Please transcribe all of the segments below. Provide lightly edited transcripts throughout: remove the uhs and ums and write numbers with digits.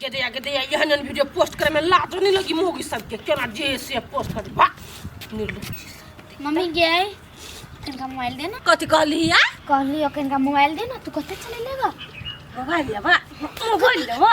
गेदया गेदया एहन एहन video post करे में लाज नहीं लगी मोगी सबके केना जे से पोस्ट कर बा निर्लज्ज मम्मी गे कनका मोबाइल देना। कथी कहली या? कहली कनका मोबाइल देना, तू कते चले लेगा मोबाइल लेबा? मोबाइल लेबा?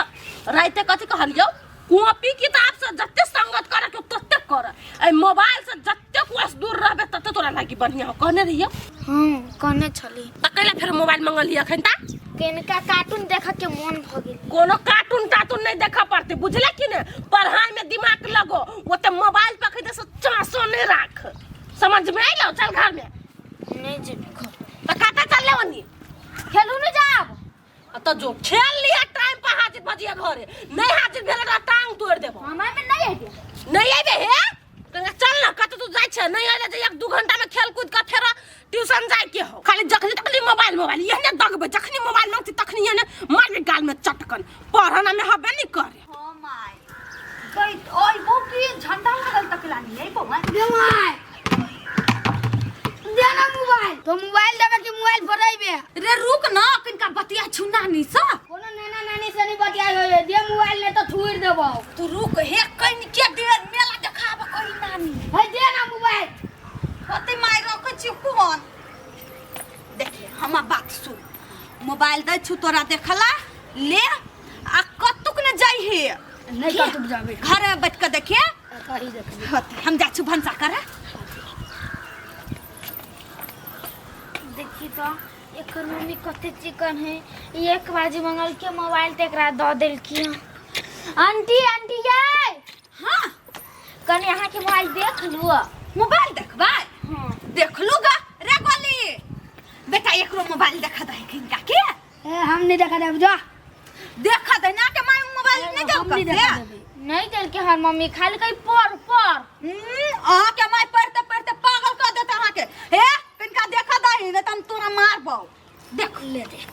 राइते कथी कहलियौ? कॉपी किताब से जते संगत करे के तते कर, ए मोबाइल से जते कोस दूर रहबे तते तोरा लागी बढ़िया हो, कहने रहियौ? हां कहने छली। त कैला फेर मोबाइल मंगलियै अखन ता? कनका कार्टून देख के मन भ गेल। कोनो कार्टून टाटून नहीं देखा पड़ते, बुझले कि ने? पढ़ाई में दिमाग लगो, ओते मोबाइल पर खैते से चासो नहीं राख, समझ में आइलो? चल घर में। नहीं जेबे घर। त काटा चल ले ओनी? खेलू न जाब। त जो खेल लिया टाइम पर हाजिर भजिया घरे, नहीं हाजिर भेल त टांग तोड़ देबो। हमरा में नहीं आइबे। नहीं आइबे हे? कनिका चल ना, कत तू जाय छै? नहीं आइले जे 1-2 घंटा में खेल कूद के फेर ट्यूशन जाय के हो। खाली जखनी तखनी मोबाइल मोबाइल एहने दगबे, जखनी मोबाइल मांगती तखनी एहने मार गाल में चटकन, पढ़ना में हबे नहीं करे। हां my गई ओइ बो की झंडा लागल तकला नहीं आई बो दे my they ना मोबाइल। तो मोबाइल देबे कि मोबाइल फोड़ाइबे? रे रुक ना, किनका बतिया छु नानी सा। कोनो नाना नानी से नहीं बतिया होय, दे मोबाइल नहीं तो थुइर देबो। तू रुक हे, कइन के दे मेला देखाब कहि नानी। हे दे ना मोबाइल। होते my रखे छी कोन? देखिए हमर बात सुन, मोबाइल दै छु तोरा देखला ले आ कतुक ने जाइ हे। नहीं कतुक जाबे, घर में बैठ के देखिए। कही देखबे। होते हम जा छु भनसा करे। देखी तो एकर मम्मी कते चिकन है, एक बाजी मंगल के मोबाइल ते एकरा द देलखिन। आंटी आंटी ये। हां कनी अहाँ के मोबाइल देख लू। मोबाइल देखबै? हां देख लू गा। रे गोली बेटा एकरो मोबाइल देखा दे किनका के। ए हम नहीं देखा देब, जा देखा दे ना के my mobile नहीं हम देब नहीं के। देखा देबे। नहीं देलके हर मम्मी, खाली कहीं पढ़ पढ़। अहाँ के my पढ़ते पढ़ते पागल कर देते अहाँ के। हे किनका देखा दही नहीं त हम तोरा मारबौ। देख ले देख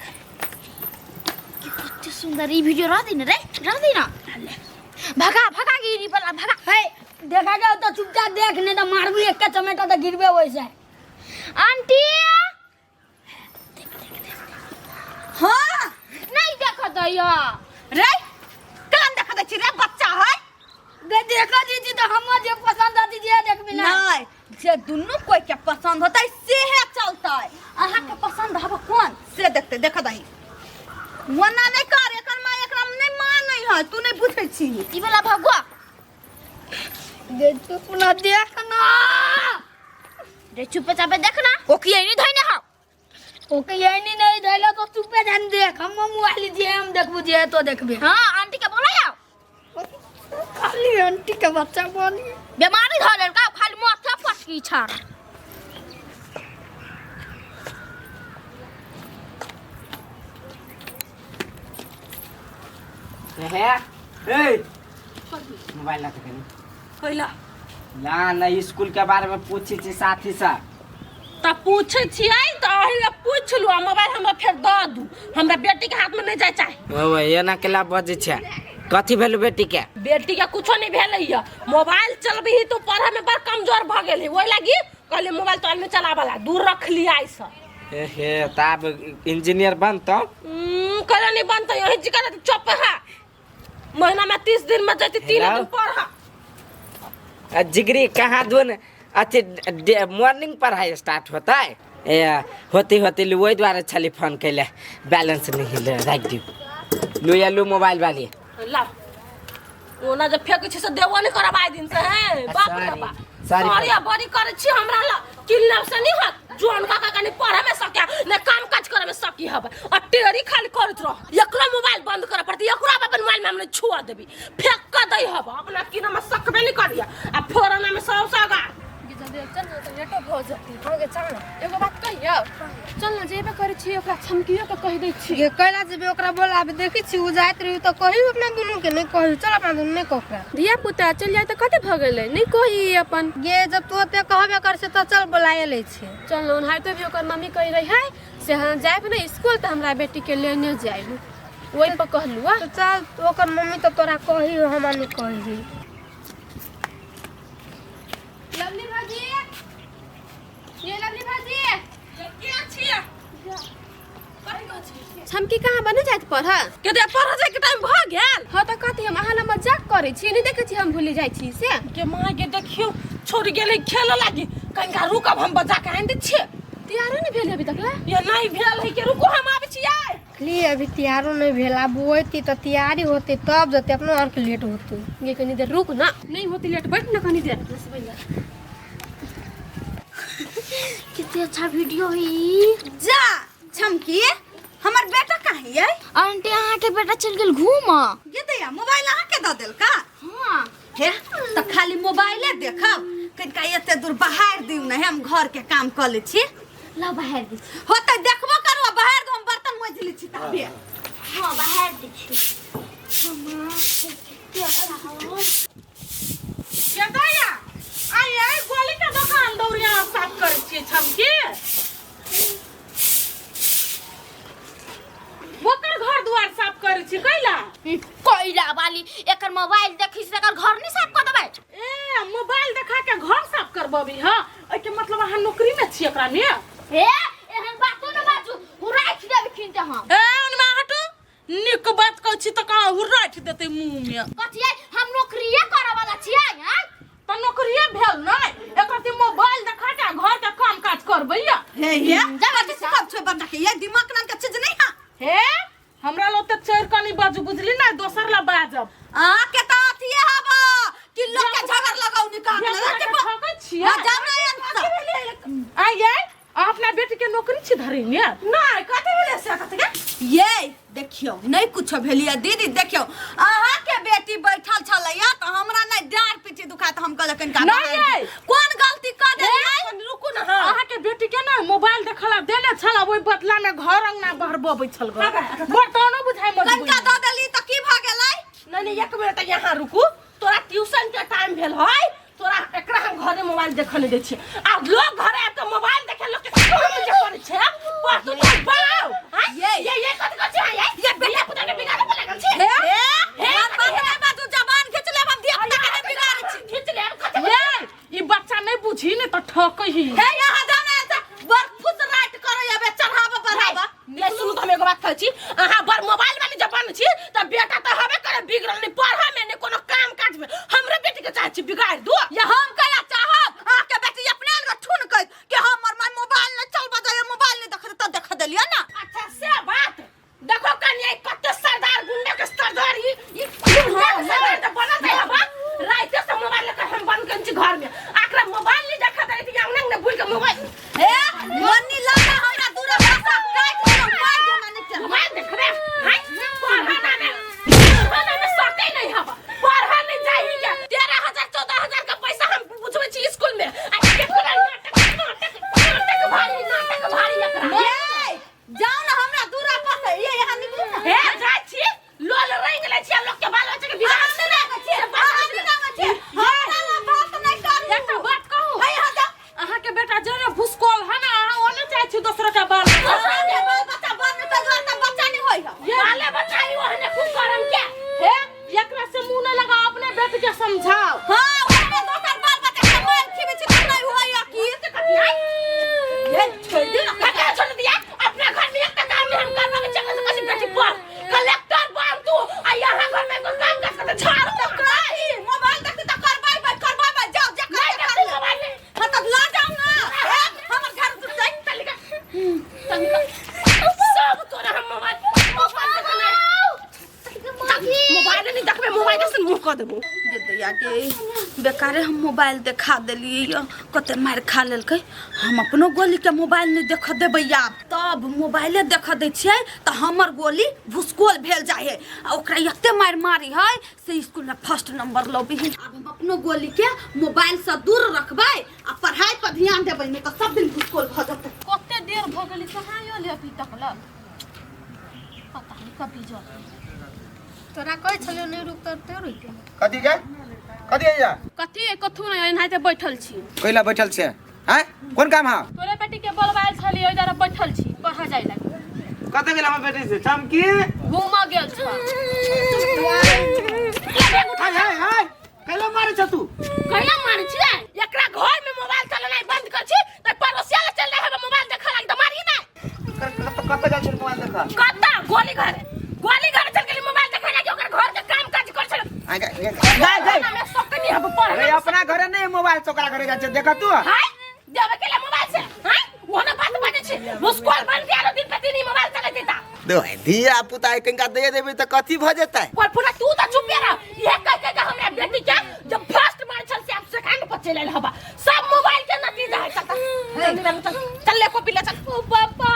कि कते सुंदर ई वीडियो रह दिन रे, रह दिन ले भगा भगा गिरी वाला भगा। हे देखा जाओ तो चुपचाप देख, नहीं तो मारबी एक के चमेटा तो गिरबे वैसे। आंटी हां नहीं देखत दैया रे, कान देखत दै छी रे बच्चा है। गे देखा दीदी तो हम जे पसंद आती जे देखबी ना। नहीं जे दुनू कोई के पसंद होतै सेहे चलतै। अहाँ के पसंद हब कोन से देखते देख दही। ओना नहीं कर, एकर माय एकरा में नहीं मानै है, तू नहीं बुझै छी। ई वाला भगवा गे चुप ना देख ना। रे चुप चापे देख ना, ओ किए नहीं धइने हो। ओके ये नहीं नहीं धइलो तो चुपे ध्यान देख, हम मोबाइल जे हम देखबू जे तो देखबे। हां आंटी के बोला जाओ। खाली आंटी के बच्चा बनी बीमारी धऽ लेलका, खाली माथा पटकी छा। हे ए मोबाइल ला कनी। कैला? ना ना स्कूल के बारे में पूछी छी साथी सा। त पूछै छियै त अही लए पूछ लू, आ मोबाइल हमरा फेर दऽ दू, हमरा बेटी के हाथ में नहीं जाय चाहे। ओ एना केला बजै छै? कथी भेल बेटी के? बेटी के कुछो नहीं भेलै या, मोबाइल चलबही तो पढ़े में बड़ कमजोर भ गेल है, ओहि लागी कहलियै मोबाइल तोबाइल नहीं चलाबऽ ला, दूर रख लिया ऐसे। हे हे त आब इंजीनियर बनतौ? करे नहीं बनतौ, यही जी करे चुप है। महीना में 30 दिन में जैती 3 दिन पढ़ा। जिगरी कहाँ दून अथी मॉर्निंग पढ़ाई स्टार्ट होता है। ए होती होती लू वही द्वारा छली फोन कैले, बैलेंस नहीं ले राख दियो। लू या लू मोबाइल वाली। ला ओना जब फेंकै छी से देबो नहीं करब आइ दिन से है। बाप रे बाप। सॉरी। सॉरी, बड़ी करै छी हमरा ला किल्लब से नहीं होत। जोन काका कनी पढ़े में सकिया ने काम काज करे में सकी हब, आ टेरी खाली करत रह। एकरो मोबाइल बंद करे पड़ती, एकरो अपन मोबाइल में हमने छुआ देबी, फेंक के दै हब। अपना किना में सकबे नहीं करिया, आ फोरना में सब सगा। जल्दी चल ना तो लेटो भ जती। हां गे चल ना, एगो बात कहियो, चल ना जेबे करै छी ओकरा छमकियो के कहि दै छी। गे कैला जेबे ओकरा बोलाबे, देखै छी उ जाइत रही त कही अपना दुनू के नहीं कही, चल अपना दुनू नहीं कह ओकरा। धिया पुता चल जाय त कते भ गेलै, नहीं कही अपन। गे जब तू ओते कहबे कर से त चल बोलाए लै छी। चल ना, ओनाहितो भी ओकर मम्मी कहि रही है से हम जायब ने स्कूल त हमरा बेटी के लेने जायब, ओहि पर कहलू। त चल ओकर मम्मी त तोरा कही, हमरा नहीं कही। लवली भाजी, ये लवली भाजी। के छियै? छमकी कहाँ बने जाइत पढ़? के दे पढ़ जाय के टाइम भ गेल? हाँ त कते करै छी नहि देखै छी हम भूलि जाइ छी से के माँ के देखियो छोड़ गेलै खेल लागी कनिका रुकब हम बजा के आनि दै छियै तैयारो नहि भेल अभी तक ला ये नहीं भेल है के रुको हम आबै छियै ली अभी तैयारो नहीं भेल आब अयती तऽ तैयारी होतै तब जेतै अपनो आरके लेट होतै ये कनी देर रुक ना नहीं होती लेट बैठ ना कनी देर बस भैया कितने अच्छा वीडियो है ई। जा झमकी हमर बेटा कहाँ है आंटी अहाँ के बेटा चल गेल घूम ये दैया मोबाइल अहाँ के दऽ देल का हाँ हे तऽ खाली मोबाइले देखब कनिका एते दूर बाहर दिउ ने हम घर के काम कऽ लै छी ला बाहर दै छी होतै देखबो करू आ बाहर दू हम बर्तन मोजि लै छी ताबे हाँ बाहर दै छी मामा, कते अच्छा हवा। के दैया आइ आइ गोली के दोकान दौड़िया साफ करै छियै छमकी ओकर घर दुआर साफ करै छी कैला कोयला वाली एकर मोबाइल देखी से एकर घर नहीं साफ कर देबै ए मोबाइल देखा के घर साफ करबबी हां एके मतलब अहाँ नौकरी में छी एकरा में हे एहन बातो न बाजू उ राखि देबै खिनते हम ए ओनमा हटू नीक बात कहै छी तऽ कहाँ उराठि देतै मुँह में कथी है हम नौकरिये करे वाला छियै हैं तऽ नौकरिये भेल नहि एकर ती मोबाइल देखा के घर के काम काज करबै या हे हे कथी सिखब छै बच्चा के ये दिमाग नाम के चीज नहीं है हे हमरा लग तऽ चोर कनी बाजू बुझली ना दोसर ला बाजब अहाँ के तऽ अथिये हब कि लोग के झगड़ लगाउ निकाल ठकै छियै हाँ, जाउ ना एन आइ ये अहाँ अपना बेटी के नौकरी छी धरी ने नहीं कथी भेलै से कथी के ये देखियौ नहीं कुछो भेलियै दीदी देखियौ अहाँ के बेटी बैठल छलैया तऽ हमरा नहीं डाँर पीठी दुखा तऽ हम कहलियै कनिका नहीं बाहर यै। दियौ। कोन गलती कऽ देलियै कनी रुकू ना अहाँ के बेटी के ना मोबाइल देखला देने छल ओहि बदला में घर अंगना बहरबबै छल ग बर्तनो बुझाइ कनिका मजबूरी दऽ देली तऽ की भऽ गेलै नहीं नहीं एक मिनट यहाँ रुकू तोरा ट्यूशन के टाइम भेल है तोरा एकरा हम घरे मोबाइल देखऽ नहीं दै छियै आ लोग घरे आबि कऽ मोबाइल देखे लोग के काम जे करै छै पर तू तो बाव आँय? ये। ये ये कथि करै छै ये ये बेटा पुता के बिगाड़े पर लागल छै हे हे हमर बात नहि बाजू जबान खींच लेब हम धिया पुता के नहि बिगाड़ै छी खींच ले कथि ये ई बच्चा नहीं बुझी ने तो ठकै ही हे यहाँ जाउ ने एतऽ बड़ फुसराट करै अबे चढ़ाबऽ बढ़ाबऽ ले सुनू तऽ हम एगो बात कहै छी अहाँ बड़ मोबाइल वाली जबान छी तऽ बेटा तऽ हबे करे बिगड़ल नहीं पढ़े में नहीं कोनो काम काज में हमरे बेटी के चाहे छी बिगाड़ दू या हम कैला चाहब अहाँ के बेटी अपने अलग ठुन कह कि हमर माय मोबाइल नहीं चलबा जाए मोबाइल नहीं देख त देख देलियै ना अच्छा से बात देखो कन्या ई कते सरदार गुंडा के सरदार ई ई गुंडा के सरदार तऽ बनल है हबा राइते से मोबाइल लेकर हम बंद कर छी घर में आकरा मोबाइल नहीं देखा दे रही अंगना में भूल के मोबाइल हे मन्नी लगा हमरा दूर भाषा काट दियो मार दे माने चल मोबाइल देख रे हाय पढ़ा में पढ़ा में सके नहीं हबा पढ़ा नहीं जाही के 13000 14000 का पैसा हम बुझबै छी स्कूल में आ केकरा नाटक नाटक नाटक भारी नाटक भारी एकरा ये जाओ ना हमरा दूर पर से ये यहाँ निकलू ना हे जाइ छी लोल रंग लै छी आ लोक के बाल बच्चा के बिगाड़ अहाँ नहि रंगै छी, अहाँ नहि रंगै छी। हमरा लग बात नहि करू। एकटा बात कहू हे यहाँ जाओ। अहाँ के बेटा जे ने भुसकोल है ना अहाँ ओने चाहे छी दोसर के बाल बच्चा। अहाँ के बाल बच्चा बड़ नहि तऽ दुआर तऽ बच्चा नहि होइ है। बाले बच्चा ही ओहने खूब करम के हे एकरा से मुंह न लगाओ अपने बेटी के समझाओ हाँ, ओकरे दोसर बाल बच्चा के मार खिबै छी तऽ नहि होइ है की। कथी है ये छोड़ि दियौ ना। ककरा छोड़ दिया अपना घर में एकटा काम नहीं हम करबा के चक्कर से कसी बेटी पर कलेक्टर बन तू आ यहाँ घर में कोई काम काज करते झाड़ू तऽ कही, मोबाइल देखतै तऽ करबाइ बाइ, करबाइ बाइ, जाउ, जे नहीं करतै कर देखते ले। मोबाइल में हाँ, तऽ लऽ जाउ ना। हे, हमर घर जुटतै। तनिका तनिका सब तोरा हम मोबाइल मोबाइल देखना मोबाइल नहीं देखबे मोबाइल से मुंह कऽ देबो गे दैया गे बेकारे हम मोबाइल देखा देलियै यऽ कते मारि खा लेलकै हम अपनो गोलीके मोबाइल नहि देखऽ देबै आब तब मोबाइले देखऽ दै छियै तऽ हमर गोली भुसकोल भेल जाइ है आ ओकरा एते मारि मारी है से स्कूलमे फर्स्ट नंबर लबी है आब हम अपनो गोलीके मोबाइलसँ दूर रखबै आ पढ़ाइ पर ध्यान देबै नहि तऽ सब दिन भुसकोल भऽ जेतै कते देर भऽ गेलै कहाँ आयल अभी तक ल पता नहीं कभी जल तोरा कहै छलियौ नहि रुक तऽ ते रुकि गेलै कथी के कथी है या कथी कथू नहि एनाहिते बैठल छी कैला बैठल छे हैं कोन काम है तोरे बेटी के बोलबायल छलियै ओहि दुआरे बैठल छी पढ़ा जाय लागी कतऽ गेल हमर बेटी से चमकी घूमऽ गेल छल हाय हाय हाय कैला मारे छ तू कहिया मारै छियै एकरा घर में मोबाइल चलेनाइ बंद कर छी तऽ पड़ोसिया लग चल रहे मोबाइल देखऽ लागि तऽ मारी नहि कतऽ गेल छल मोबाइल देखऽ कतऽ गोली घर गोली घर चल गेली मोबाइल देखऽ लागि ओकर घर के काम काज कर छल आ आय गाय गाय हमे सकनी हब पढ़े अरे अपना घरे नहीं मोबाइल चोकरा घरे जाइ छै देख तू हाय देवे के लिए मोबाइल से हाय वो ना बात बाजे छी वो स्कूल बंद के आलो दिन पे दिन ही मोबाइल चले देता दो धिया पुता कनिका दे देबै तऽ कथी भऽ जेतै और पूरा तू तो चुप रह ये कह के के हमरा बेटी के जब फर्स्ट मार छल से आप सेकंड पर चल आयल हबा सब मोबाइल के नतीजा है चल चल चल चल ले कॉपी ले चल ओ पापा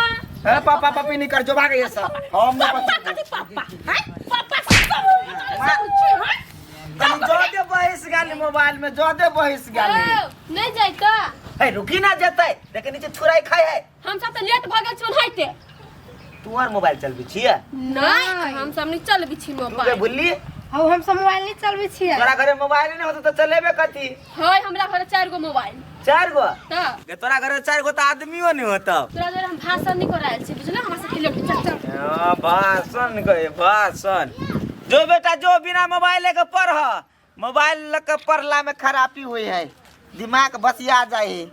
ए पापा पापी नहीं कर जो भाग ये सब हम नहीं पापा पता कथी पापा हाय पापा सब सब छी हाय जदे बहिस गेल मोबाइल में जदे बहिस गेल नहीं जाय का ए रुकी ना जेतै देखे नीचे छुराई खाय है हम सब तो लेट भऽ गेल छी ओनाहिते तू आर मोबाइल चलबी छियै नहीं हम सब नहीं चलबी छी तू के मोबाइल भुल्ली हौ हम सब मोबाइल नहीं चलबै छियै तोरा घरे मोबाइल नहीं होतो तऽ चलेबे कथी है हमरा घरे चारि गो मोबाइल चार गो तऽ गे तोरा घरे चार गो तऽ आदमियो नहीं होतो तोरा दुआरे हम भाषण नहीं करायल छी बुझल हमरा सबके लेट चल चल हाँ, भाषण कहे भाषण जो बेटा जो बिना मोबाइल लेके पढ़ मोबाइल लेके पढ़ला में खराबी हुई है दिमाग बसिया जाए है।